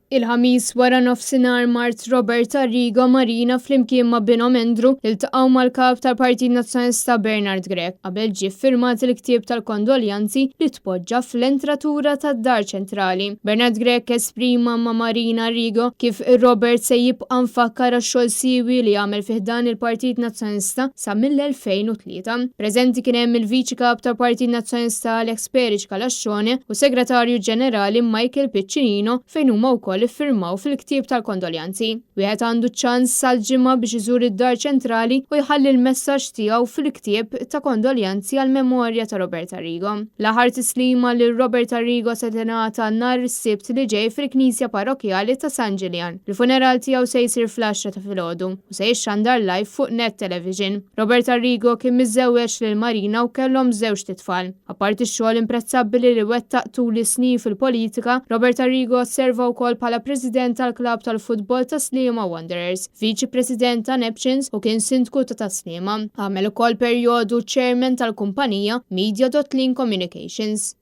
Il-Ħamis wara nofsinhar mart Robert Arrigo Marina flimkien ma' binhom Andrew iltaqgħu mal-Kap tal-Partit Nazzjonalista Bernard Grech qabel ġie ffirmat il-ktieb tal-kondoljanzi li tpoġġa fl-entratura tad-Dar Ċentrali. Bernard Grech esprima ma' Marina Arrigo kif Robert se jibqa' mfakkar għax-xogħol siewi li għamel fi ħdan il-Partit Nazzjonalista sa mill-2003. Preżenti kien hemm il-Viċi Kap tal-Partit Nazzjonalista Alex Perici Calascione u s-Segretarju Ġenerali Michael Piccinino fejn huma wkoll iffirmaw fil-ktieb tal-kondoljanzi. Wieħed għandu ċ-ċans sal-Ġimgħa biex iżur id-Dar Ċentrali u jħalli l-messaġġ tiegħu fil-ktieb ta' kondoljanzi għall-memorja ta' Robert Arrigo. L-aħħar tislima lil Robert Arrigo se tingħata nhar is-Sibt li ġej fil-Knisja Parrokkjali ta' San Ġiljan. Il-funeral tiegħu se jsir fl-għaxra ta' filgħodu. u se jixxandar live fuq Net Television. Robert Arrigo kien miżżewweġ lil Marina u kellhom żewġt itfal. Apparti x-xogħol imprezzabbili li wettaq tul is-snin fil-politika, Robert Arrigo serva wkoll bħala President tal-klabb tal-futbol ta' Sliema Wanderers, Viċi President ta' Neptunes u kien Sindku ta' Tas-Sliema. Għamel ukoll perjodu Chairman tal-kumpanija Media.Link Communications.